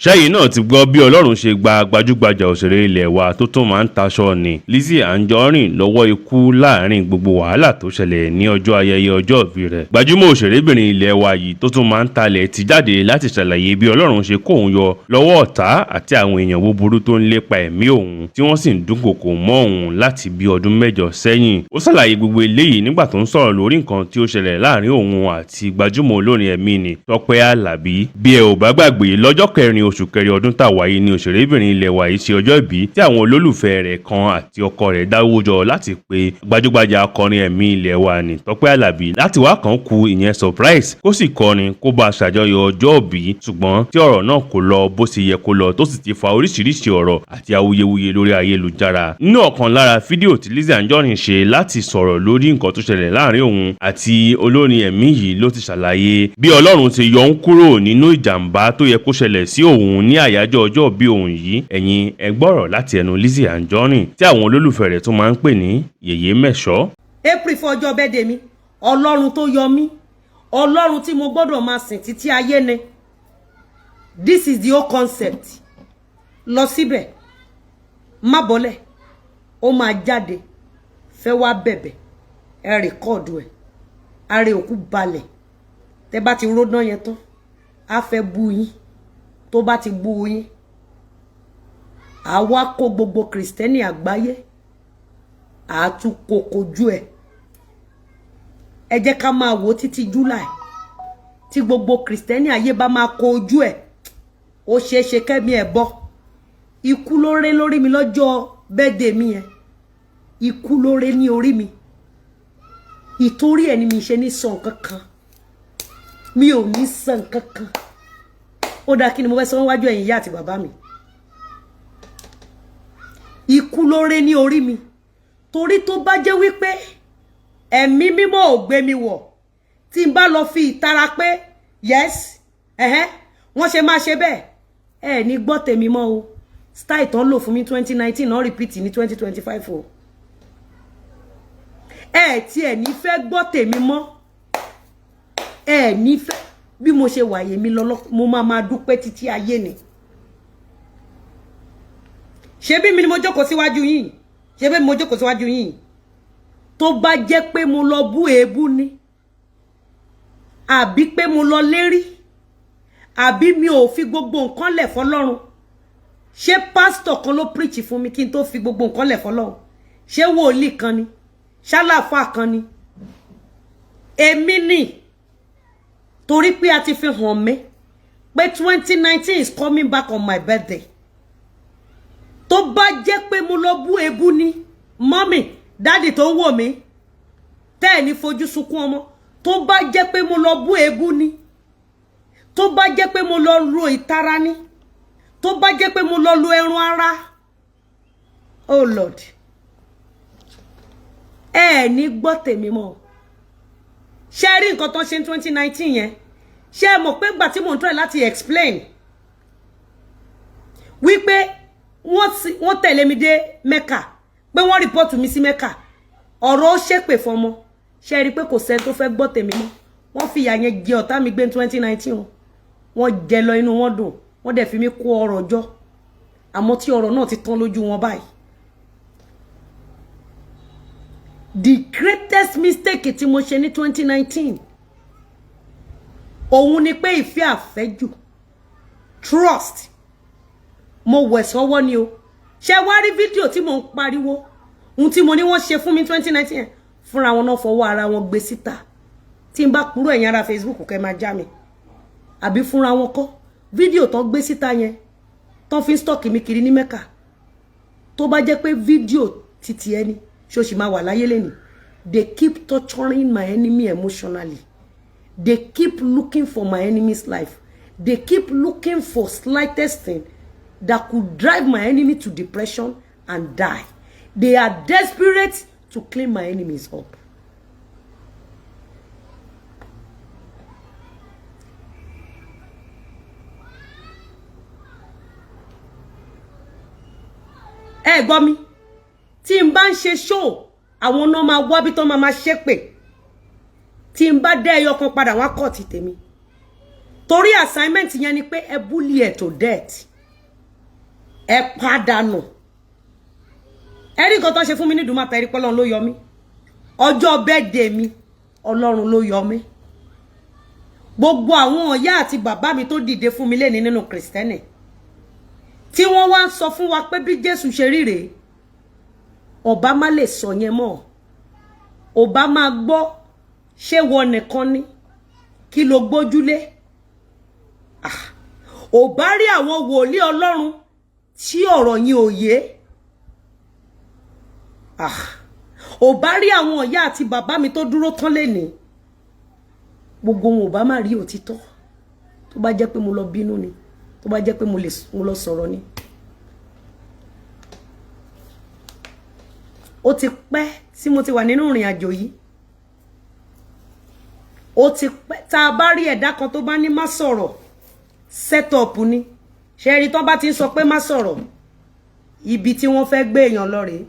Ṣẹ́yìn náà ti gbọ́ bí Ọlọ́run ṣe gba gbajúgbajà òṣèré ilẹ̀ wa tó tún máa ń taṣọ ní Lizzy Anjorin lọ́wọ́ ikú láàrin gbogbo wàhálà tó ṣẹlẹ̀ ní ọjọ́ ayẹyẹ ọjọ́ ìbí rẹ̀. Gbajúmọ̀ òṣèrébìnrin ilẹ̀ wa yìí tó tún máa ń talẹ̀ ti jáde láti ṣàlàyé bí Ọlọ́run ṣe kó òun yọ lọ́wọ́ ọ̀tá àti àwọn èèyàn búburú tó ń lépa ẹ̀mí òun tí wọ́n sì ń dúnkòokò mọ́ òun láti bí ọdún 8 sẹ́yìn. Ó ṣàlàyé gbogbo eléyìí nígbà tó ń sọ̀rọ̀ lórí nǹkan tí ó ṣẹlẹ̀ láàrin òun àti gbajúmọ̀ olórin ẹ̀mí ni Tọ́pẹ́ Àlàbí. Bí ẹ ò bá gbàgbé, lọ́jọ́ 4 oṣù kẹrin ọdún tá a wáyé ni òṣèrébìnrin ilẹ̀ wa yìí ṣe ọjọ́ ìbí tí àwọn olólùfẹ́ rẹ̀ kan àti ọkọ rẹ̀ dáwó jọ láti pe gbajúgbajà akọrin ẹ̀mí ilẹ̀ wa ní Tọ́pẹ́ Àlàbí láti wá kàn kú ìyẹn surprise kó sì kọrin kó bá ṣàjọyọ̀ ọjọ́ ìbí, ṣùgbọ́n tí ọ̀rọ̀ náà kò lọ bó ṣe yẹ kó lọ tó sì ti fa oríṣiríṣi ọ̀rọ̀ àti awuyewuye lórí ayélujára. Nínú ọ̀kan lára fídíò tí Lizzy Anjorin ṣe láti sọ̀rọ̀ lórí nǹkan tó ṣẹlẹ̀ láàrin òun àti olórin ẹ̀mí yìí ló ti ṣàlàyé bí Ọlọ́run ti yọ ń kúrò nínú ìjàmbá tó yẹ kó ṣẹlẹ̀ sí òun ní àyájọ́ ọjọ́ bí òun yìí. Ẹ̀yin ẹ gbọ́rọ̀ láti ẹnu Lizzy Anjorin tí àwọn olólùfẹ́ rẹ̀ tún máa ń pè ní Yèyé Mẹ̀ṣọ́. April 4 ọjọ́ birthday mi, Ọlọ́run tó yọ mí, Ọlọ́run tí mo gbọ́dọ̀ máa sìn títí ayé ni. This is the whole concept. Lọ síbẹ̀, má bọ́lẹ̀, ó máa jáde, fẹ́ wá bẹ̀bẹ̀, ẹ record ẹ̀, ara òkú balẹ̀. Tẹ́ bá ti róná yẹn tán, á fẹ́ bú yín. Tó bá ti bú yín, àwa kó gbogbo Kristẹni àgbáyé, àtún kó kojú ẹ̀. Ẹ jẹ́ ká máa wò títí July tí gbogbo Kristẹni ayé bá máa kó ojú ẹ̀, ó ṣeé ṣe kẹ́mi ẹ̀ bọ́. Ikú ló ré lórí mi lọ́jọ́ birthday mi yẹn, ikú ló ré ní orí mi. Ìtorí ẹ̀ ni mi ṣe ní sọ nǹkan kan, mi ò ní sọ nǹkan kan. Ó dáa, kí ni mo fẹ́ sọ wájú ẹ̀yin ìyá àti bàbá mi? Ikú ló ré ní orí mi, torí tó bá jẹ́ wípé ẹ̀mí mímọ́ ò gbé mi wọ̀, tí n bá lọ fi ìtara pé yes, ẹ̀hẹ́, wọ́n ṣe máa ṣe bẹ́ẹ̀, ẹ ní gbọ́ tèmi mọ́ o. Style tán lò fún mi 2019 náà repeat ní 2025 o. Ẹ tí ẹ ní fẹ́ gbọ́ tèmi mọ́, ẹ ní fẹ́ bí mo ṣe wàyè mi lọ́lọ́. Mo máa máa dúpẹ́ títí ayé ni. Ṣé bí mi ni mo jókòó síwájú yín? Ṣé bí mo jókòó síwájú yín? Tó bá jẹ́ pé mo lọ bú èébú ni, àbí pé mo lọ lérí, àbí mi ò fi gbogbo nǹkan lẹ̀ fọlọ́run, ṣé pásítọ̀ kan ló preach fún mi kí n tó fi gbogbo nǹkan lẹ̀ fọlọ́run? Ṣé wòlíì kan ni? Ṣálàfà kan ni? Èmi ni, torí pé a ti fi hàn mí pé 2019 is coming back on my birthday. Tó bá jẹ́ pé mo lọ bú èébú ni, mummy, daddy tó ń wò mí, tẹ́ ẹ̀ ní fojú sunkún ọmọ. Tó bá jẹ́ pé mo lọ bú èébú ni, tó bá jẹ́ pé mo lọ ro ìtara ni, tó bá jẹ́ pé mo lọ lo ẹran ara, oh Lord, ẹ ní gbọ́ tèmi mọ́. Ṣé rí nǹkan tó ń ṣe ní 2019 yẹn? Ṣé ẹ mọ̀ pé gbà tí mò ń try láti explain wípé wọ́n tẹ̀lé mi dé Mecca, pé wọ́n report mi sí Mecca, ọ̀rọ̀ ó ṣépè fọmọ, ṣe rí i pé kò sẹ́ni tó fẹ́ gbọ́ tèmi mọ́? Wọ́n fi ìyà yẹn jẹ ọ̀tá mi gbé ní 2019 o. Wọ́n jẹ lọ, inú wọn dùn, wọ́n dẹ̀ fi mí kó ọrọ̀ jọ. Àmọ́ tí ọrọ̀ náà ti tán lójú wọn báyìí. The greatest mistake tí mo ṣe ní 2019 òun ni pé ìfẹ́ àfẹ́jù, trust, mo wẹ̀ sọ́wọ́ ni o. Ṣé wá rí fídíò tí mò ń pariwo ohun tí mo ní wọ́n ṣe fún mi 2019 yẹn? Fúnra wọn náà fọwọ́ ara wọn gbé síta. Tí n bá kúrò, ẹ̀yin ará Facebook, kẹ́ máa já mi. Àbí fúnra wọn kọ́ fídíò tán gbé síta yẹn, tán fi ń stalk mi kiri ní Mẹ́kà? Tó bá jẹ́ pé fídíò títí ẹni ṣó sì máa wà láyé lẹ́nìí? They keep torturing my enemy emotionally. They keep looking for my enemy's life. They keep looking for slightest thing that could drive my enemy to depression and die. They are desperate to clean my enemies up. Ẹ gbọ́ mi, tí n bá ń ṣe show, àwọn náà máa wá bí tán máa máa ṣépè. Tí n bá dé ẹyọ kan padà, wọ́n á kọ̀ ti tèmi. Torí assignment yẹn ni pé ẹ bully ẹ to death, ẹ pàdánù. Ẹ rí nǹkan tó ṣe fún mi ní Ìdúmọ̀tà, ẹ rí pé Ọlọ́run ló yọ mí. Ọjọ́ birthday mi, Ọlọ́run ló yọ mí. Gbogbo àwọn ìyá àti bàbá mi tó dìde fún mi léni nínú Kristẹni, tí wọ́n wá ń sọ fún wa pé bí Jésù ṣe rí rèé, ọba má lè sọ yẹn mọ́. Ọba máa gbọ́, ṣé wọ nìkan ni? Kí ló gbójúlé? Ò bá rí àwọn wòlíì Ọlọ́run tí ọ̀rọ̀ yín ò yé. Ò bá rí àwọn ìyá àti bàbá mi tó dúró tán lénìí. Gbogbo wọn ò bá má rí òtítọ́. Tó bá jẹ́ pé mo lọ bínú ni, tó bá jẹ́ pé mo lọ sọ̀rọ̀ ni. Ó ti pẹ́ tí mo ti wà nínú ìrìn àjò yìí. Ó ti pẹ́. Tá a bá rí ẹ̀dá kan tó bá ní má sọ̀rọ̀, set up ni. Ṣe rí, tán bá ti ń sọ pé má sọ̀rọ̀, ibi tí wọ́n fẹ́ gbé èèyàn lọ rèé,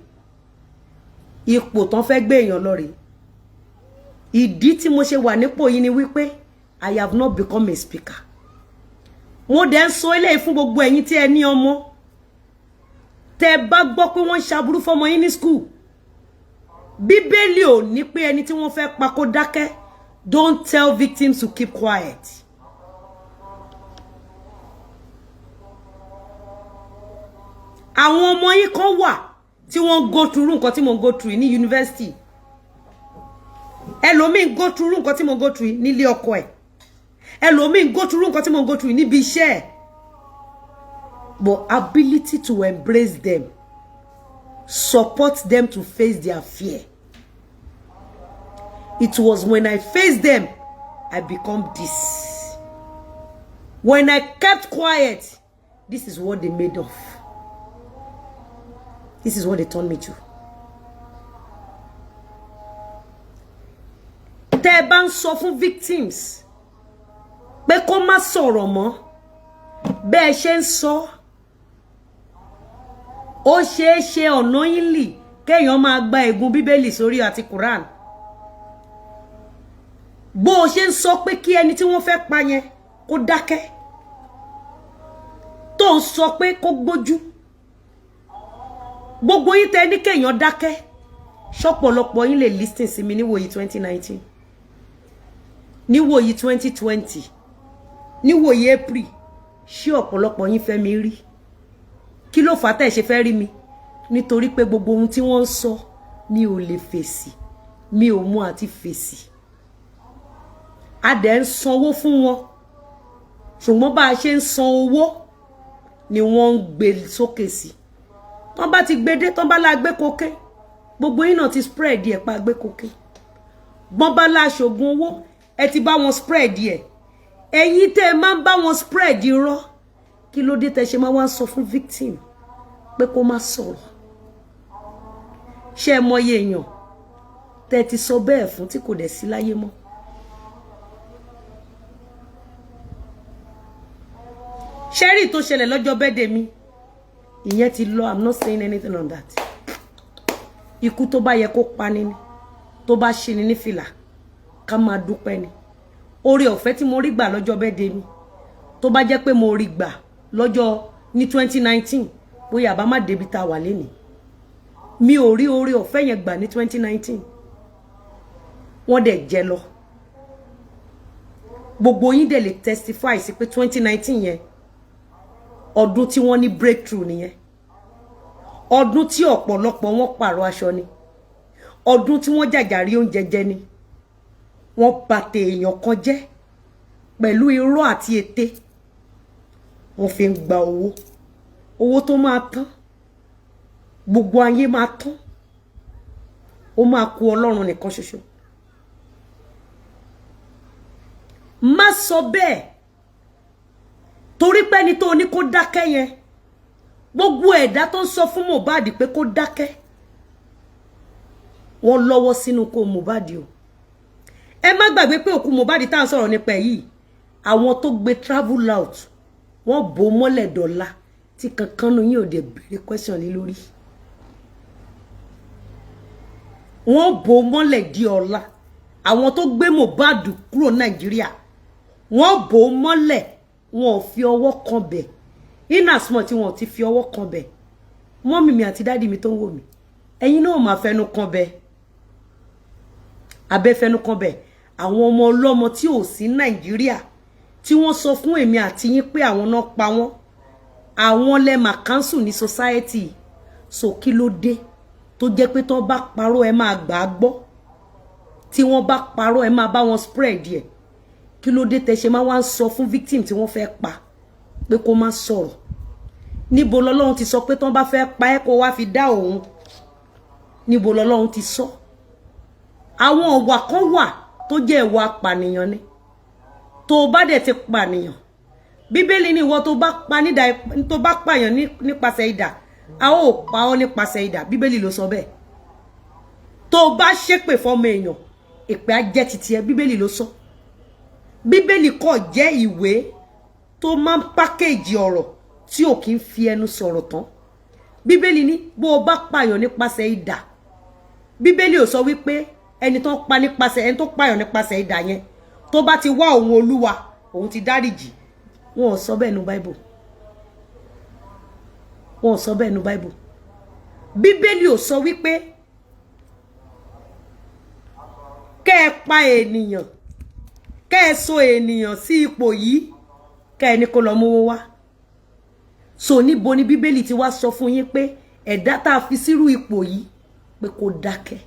ipò tán fẹ́ gbé èèyàn lọ rèé. Ìdí tí mo ṣe wà nípò yìí ni wípé I have not become a speaker. Mo dẹ̀ ń sọ eléyìí fún gbogbo ẹ̀yin tí ẹ ní ọmọ. Tẹ́ bá gbọ́ pé wọ́n ń ṣaburú fọ́mọ yín ní school, Bíbélì ò ní pé ẹni tí wọ́n fẹ́ pa kó dákẹ́. Don't tell victims to keep quiet. Àwọn ọmọ yín kan wà tí wọ́n go through nǹkan tí mo go through ní university. Ẹlòmíín go through nǹkan tí mo go through nílé ọkọ ẹ̀. Ẹlòmíín go through nǹkan tí mo go through níbi iṣẹ́ ẹ̀. But ability to embrace them, support them to face their fear. It was when I faced them I become this. When I kept quiet, this is what they made of. This is what they turned me to. Tẹ́ ẹ bá ń sọ fún victims pé kó má sọ̀rọ̀ mọ́, bẹ́ẹ̀ ṣe ń sọ, ó ṣeé ṣe unknowingly kéèyàn máa gba ègún Bíbélì sórí àti Quran. Bó o ṣe ń sọ pé kí ẹni tí wọ́n fẹ́ pa yẹn kó dákẹ́, tó ń sọ pé kó gbójú, gbogbo yín tẹ́ ní kéèyàn dákẹ́, ṣọ́pọ̀lọpọ̀ yín lè listen sí mi níwòyí 2019, níwòyí 2020, níwòyí April? Ṣé ọ̀pọ̀lọpọ̀ yín fẹ́ mi rí? Kí ló fà á tẹ́ ṣe fẹ́ rí mi? Nítorí pé gbogbo ohun tí wọ́n ń sọ, mi ò lè fèsì, mi ò mú àti fèsì. A dẹ̀ ń sanwó fún wọn, ṣùgbọ́n bá a ṣe ń san owó ni wọ́n ń gbé sókè sí. Tọ́n bá ti gbé dé, tọ́n bá la gbé kókè, gbogbo yín náà ti spread ẹ̀ pa gbé kókè. Bọ́n bá la ṣògùn owó, ẹ ti bá wọn spread ẹ̀. Ẹ̀yin tẹ́ ẹ máa ń bá wọn spread irọ́, kí ló dé tẹ́ ṣe máa wá ń sọ fún victim pé kó má sọ̀rọ̀? Ṣé ẹ mọye èèyàn tẹ́ ti sọ bẹ́ẹ̀ fún tí kò dẹ̀ sí láyé mọ́? Ṣẹ́rí tó ṣẹlẹ̀ lọ́jọ́ birthday mi, ìyẹn ti lọ. I'm not saying anything on that. Ikú tó bá yẹ kó pani ni, tó bá ṣe ni ní fìlà, ká máa dúpẹ́ ni. Oore ọ̀fẹ́ tí mo rí gbà lọ́jọ́ birthday mi, tó bá jẹ́ pé mo rí gbà lọ́jọ́ ní 2019, bóyá àbá má débi tá a wà lénìí. Mi ò rí oore ọ̀fẹ́ yẹn gbà ní 2019. Wọ́n dẹ̀ jẹ lọ. Gbogbo yín dẹ̀ lè testify sí pé 2019 yẹn, ọdún tí wọ́n ní breakthrough nìyẹn, ọdún tí ọ̀pọ̀lọpọ̀ wọn pààrọ̀ aṣọ ni, ọdún tí wọ́n jàjà rí oúnjẹ jẹ ni. Wọ́n bà tèèyàn kan jẹ́ pẹ̀lú irọ́ àti ète. Wọ́n fi ń gba owó, owó tó máa tán, gbogbo ayé máa tán, ó máa kú Ọlọ́run nìkan ṣoṣo. Má sọ bẹ́ẹ̀, torí pé ẹni tó ní kó dákẹ́ yẹn, gbogbo ẹ̀dá tó ń sọ fún Mohbad pé kó dákẹ́, wọ́n lọ́wọ́ sínú kó Mohbad o. Ẹ má gbàgbé pé òkú Mohbad tá à ń sọ̀rọ̀ nípa ẹ̀ yìí, àwọn tó gbé travel out, wọ́n bò mọ́lẹ̀ dọ̀la tí kankan nu yín ò dé béèrè question lé lórí. Wọ́n bò mọ́lẹ̀ di ọ̀la. Àwọn tó gbé Mohbad kúrò Nàìjíríà, Wọ́n bò ó mọ́lẹ̀, wọn ò fi ọwọ́ kan bẹ̀. In as much tí wọn ò ti fi ọwọ́ kan bẹ̀, mummy mi àti daddy mi tó ń wò mí, ẹ̀yin náà máa fẹnu kan bẹ̀, abẹ́ fẹnu kan bẹ̀. Àwọn ọmọ ọlọ́mọ tí ò sí Nàìjíríà tí wọ́n sọ fún èmi àti yín pé àwọn náà pa wọ́n, àwọn lẹ́mà council ní society. So kí ló dé tó jẹ́ pé tó bá parọ́, ẹ máa gbà á gbọ́? Tí wọ́n bá parọ́, ẹ máa bá wọn spread ẹ̀. Kí ló dé tẹ́ ṣe máa wá ń sọ fún victim tí wọ́n fẹ́ pa pé kó má sọ̀rọ̀? Níbo lọ́lọ́run ti sọ pé tán bá fẹ́ pa ẹ́, kó wá fi dá òun? Níbo lọ́lọ́run ti sọ? Àwọn ọ̀wà kan wà tó jẹ́ ìwà apànìyàn ni. Tó o bá dẹ̀ ti pànìyàn, Bíbélì ní ìwọ tó bá pa nídà, tó bá pààyàn nípasẹ̀ idà, a ó pa ọ́ nípasẹ̀ idà. Bíbélì ló sọ bẹ́ẹ̀. Tó o bá ṣépè fọmọ èèyàn, èpè á jẹ́ titi ẹ. Bíbélì ló sọ. Bíbélì kò jẹ́ ìwé tó máa ń package ọ̀rọ̀ tí ò kí ń fi ẹnu sọ̀rọ̀ tán. Bíbélì ní bó o bá pààyàn nípasẹ̀ idà, Bíbélì ò sọ wípé ẹni tó pa nípasẹ̀, ẹni tó pààyàn nípasẹ̀ idà yẹn, tó bá ti wá òun Olúwa, òun ti dáríjì. Wọn ò sọ bẹ́ẹ̀ nu Bible, wọn ò sọ bẹ́ẹ̀ nu Bible. Bíbélì ò sọ wípé kẹ́ ẹ pa ènìyàn, kẹ́ ẹ so ènìyàn sí ipò yìí, kẹ́ ẹ ní kó lọ mówó wá. So níbo ni Bíbélì ti wá sọ fún yín pé ẹ̀dá tá a fi sírú ipò yìí pé kó dákẹ́?